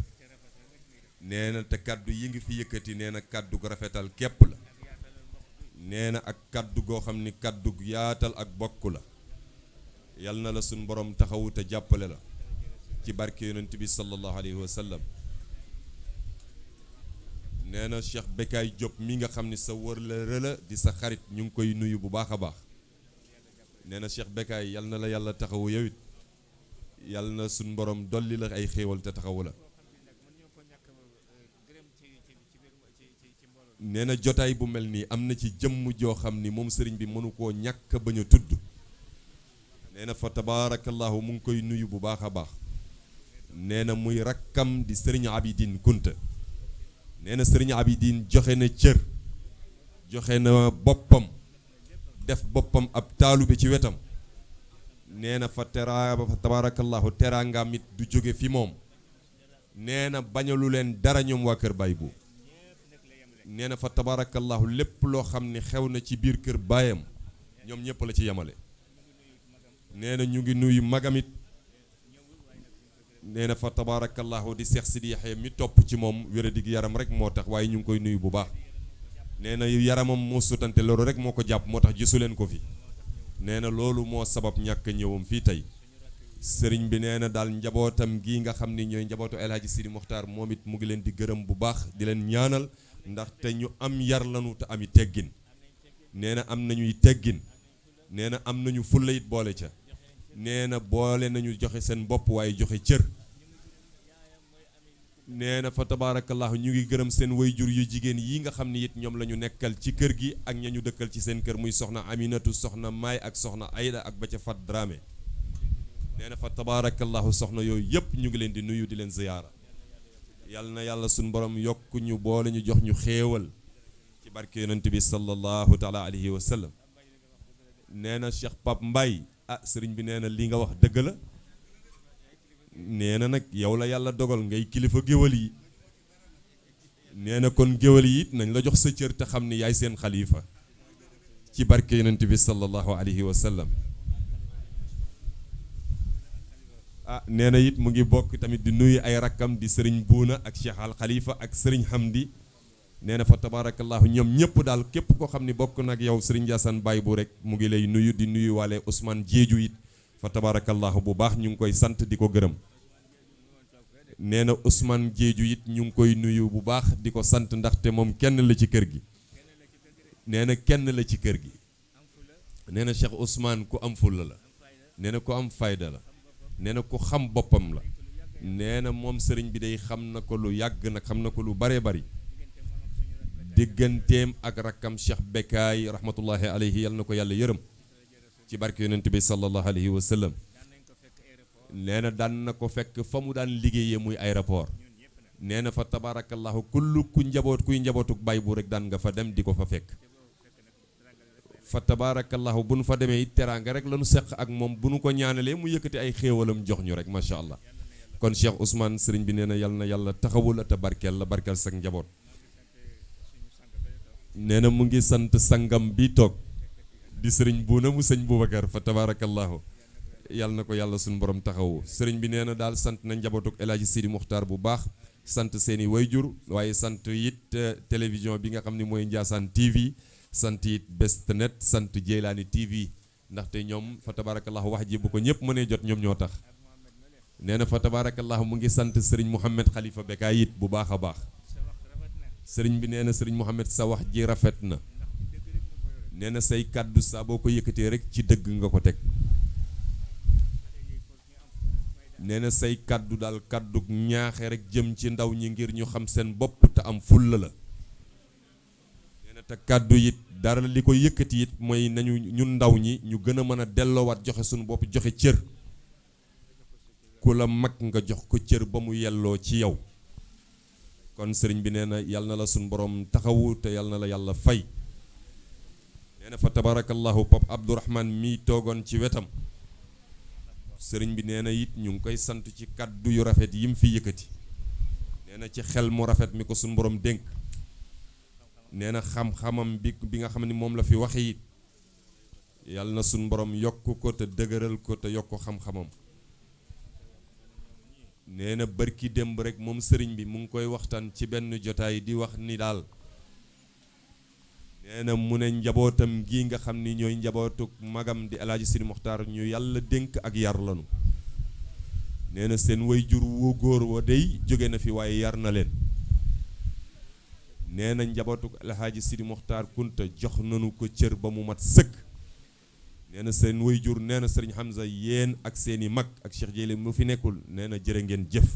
nee na te kàddu yi ngi fi yëkkati nee na kàddu gu rafetal képp la nee na ak kàddu goo xam ni kàddu gu yaatal ak bokk la yal na la suñ borom taxawu te jàppale la ci barke yonent bi sallallahu alayhi wa sallam. nee na Cheikh Bekkaay Diop mi nga xam ni sa wër la di sa xarit ñu ngi koy nuyu bu baax a baax. nee na Cheikh Bekkaay yal na la yàlla taxawu yow it yal na suñ borom dolli la ay xéewal te taxawu la. nee na jotaay bu mel nii am na ci jëmm joo xam ni moom sëriñ bi mënu koo ñàkk bañ a tudd. nee na fa tabaarakallahu mu ngi koy nuyu bu baax a baax. nee na muy rakkam di sëriñ Abidine Kunta. nee na sëriñ Abidine joxe na cër joxe na boppam def boppam ab taalube ci wetam. nee na fa tabaarakallahu teraangaam it du jóge fi moom. nee na bañalu leen dara ñoom waa kër Baay bu nee na fa tabaarakallahu lépp loo xam ne xew na ci biir kër baayam ñoom ñëpp la ci yemale. nee na ñu ngi nuyu magamit. nee na fa tabaarakallahu di Seex Sidi Yaxya mi topp ci moom wéradig yaram rek moo tax waaye ñu ngi koy nuyu bu baax. nee na yaramam moo sutante loolu rek moo ko jàpp moo tax gisu leen ko fi. nee na loolu moo sabab ñàkk ñëwam fii tey. sëriñ bi nee na daal njabootam gii nga xam ni ñooy njabootu El Hadji Sidi Mokhtar moom it mu ngi leen di gërëm bu baax di leen ñaanal ndaxte ñu am yar lanu te ami teggin. nee na am nañuy teggin. nee na am nañu fulla it boole ca. nee na boole nañu joxe seen bopp waaye joxe cër. nee na fa tabaarakallahu ñu ngi gërëm seen wayjur yu jigéen yi nga xam ni it ñoom la ñu nekkal ci kër gi ak ña ñu dëkkal ci seen kër muy soxna Aminatu soxna Maay ak soxna Ayda ak ba ca Fat Dramé. nee na fa tabaarakallahu soxna yooyu yëpp ñu ngi leen di nuyu di leen ziyaara. yal na yàlla suñu borom yokk ñu boole ñu jox ñu xéewal ci barke yonent bi sallallahu taala alayhi wa sallam. nee na Cheikh Pape Mbaye sëriñ bi nee na li nga wax dëgg la. nee na nag yow la yàlla dogal ngay kilifa géwal yi. nee na kon géwal yi it nañ la jox sa cër te xam ni yaay seen xalifa ci barke yonent bi sallallahu alayhi wa sallam. nee na it mu ngi bokk tamit di nuyu ay rakkam di sëriñ Buuna ak Cheikh Al Khalifa ak sëriñ Hamdi. nee na fa tabaarakallahu ñoom ñëpp daal képp koo xam ni bokk nag yow sëriñ Ndiassane Baye bu rek mu ngi lay nuyu di nuyu waale Ousmane Diédiou it fa tabaarakallahu bu baax ñu ngi koy sant di ko gërëm. nee na Ousmane Diédiou it ñu ngi koy nuyu bu baax di ko sant ndaxte moom kenn la ci kër gi. nee na kenn la ci kër gi. nee na Cheikh Ousmane ku am fulla la. nee na ku am fayda la. nee na ku xam boppam la. nee na moom sëriñ bi day xam na ko lu yàgg nag xam na ko lu baree bari. digganteem ak rakkam Cheikh Bekkaay rahmatullahi alayhi yal na ko yàlla yërëm ci barke yonent bi sallallahu alayhi wa sallam. nee na daan na ko fekk fa mu daan liggéeyee muy aéroport. nee na fa tabaarakallahu kuy njabootuk Baay bu rek daan nga fa dem di ko fa fekk. fa tabaarakallahu bu nu fa demee it teraanga rek la nu seq ak moom bu nu ko ñaanalee mu yëkkati ay xéewalam jox ñu rek macha allah. kon Cheikh Ousmane sëriñ bi nee na yal na yàlla taxawu la te barkeel la barkeel sak njaboot. nee na mu ngi sant sangam bi toog di sëriñ Buuna mu sëñ Boubacar fa tabaarakallahu yal na ko yàlla suñu borom taxawu. sëriñ bi nee na daal sant na njabootuk El Hadji Sidi Mokhtar bu baax sant seeni wayjur waaye sant it télévision bi nga xam ne mooy Ndiassane TV. sant it Bestnet sant Jeylaani TV ndaxte ñoom fa tabaarakallahu wax ji bu ko ñëpp mënee jot ñoom ñoo tax. nee na fa tabaarakallahu mu ngi sant sëriñ Mouhamed Khalifa Bekkaay it bu baax a baax. sëriñ bi nee na sëriñ Mouhamed sa wax ji rafet na. nee na say kàddu saa boo ko yëkkatee rek ci dëgg nga ko teg. nee na say kàddu daal kàddu ñaaxe rek jëm ci ndaw ñi ngir ñu xam seen bopp te am fulla la. te kàddu it dara li ko yëkkati it mooy nañu ñun ndaw ñi ñu gën a mën a delloowaat joxe suñu bopp joxe cër. ku la mag nga jox ko cër ba mu yelloo ci yow. kon sëriñ bi nee na yal na la suñu borom taxawu te yal na la yàlla fay. nee na fa tabarakallahu Pape Abdourahman mi toogoon ci wetam. sëriñ bi nee na it ñu ngi koy sant ci kàddu yu rafet yi mu fi yëkkati. nee na ci xel mu rafet mi ko suñu borom dénk. nee na xam-xamam bi nga xam ne moom la fi waxe it yàlla na suñ borom yokk ko te dëgëral ko te yokk ko xam-xamam. nee na bërki démb rek moom sëriñ bi mu ngi koy waxtaan ci benn jotaay di wax ni daal nee na mu ne njabootam gi nga xam ni ñooy njabootu magam di El Hadj Sidi Mokhtar ñu yàlla dénk ak yar lanu nee na seen wayjur wu góor wa dey jóge na fi waaye yar na leen nee na njabootu El Hadj Sidi Mokhtar Kunta jox nanu ko cër ba mu mat sëkk nee na seen wayjur nee na Serigne Hamza yéen ak seeni mag ak Cheikh Jéeli mu fi nekkul nee na jërë ngeen jëf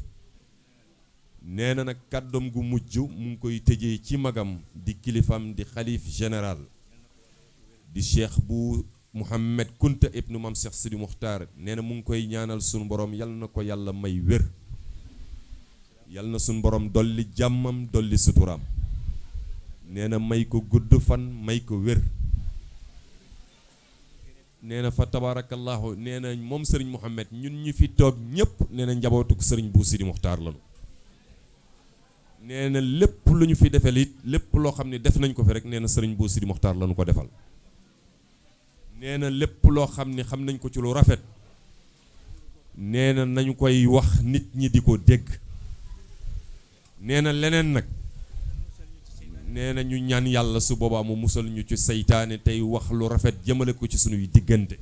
nee na nag kàddoom gu mujj mu ngi koy tëjee ci magam di kilifam di xalif général di cheikh bu Mouhamed Kunta ibnu Mam Cheikh Sidi Mokhtar nee na mu ngi koy ñaanal sunu borom yal na ko yàlla may wér yal na sunu borom dolli jàmmam dolli suturaam nee na may ko gudd fan may ko wér nee na fa tabarakallahu nee na moom Serigne Mouhamed ñun ñu fi toog ñëpp nee na njabootuk Serigne bu Sidi Mokhtar lanu nee na lépp lu ñu fi defal it lépp loo xam ne def nañ ko fi rek nee na Serigne bu Sidi Mokhtar lanu ko defal nee na lépp loo xam ne xam nañ ko ci lu rafet nee na nañu koy wax nit ñi di ko dégg nee na leneen nag nee na ñu ñaan yàlla su boobaa mu musal ñu ci seytaane tey wax lu rafet jëmale ko ci sunuy diggante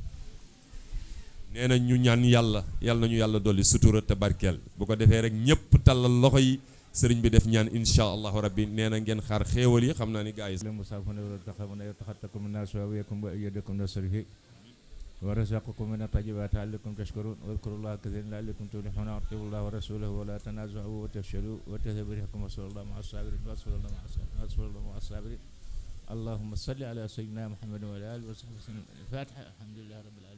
nee na ñu ñaan yàlla yàlla nañu yàlla dolli sutura te barkeel bu ko defee rek ñëpp tàllal loxo yi sëriñ bi def ñaan insha allahu rabbi nee na ngeen xaar xéewal yi xam naa ni gars yi ورزقكم من الطيبات لعلكم تشكرون واذكروا الله كثيرا لعلكم تفلحون واطيعوا الله ورسوله ولا تنازعوا وتفشلوا وتذهب ريحكم وصلى الله مع الصابرين وصلى الله مع الصابرين اللهم صل على سيدنا محمد وعلى اله وصحبه وسلم الفاتحه الحمد لله رب العالمين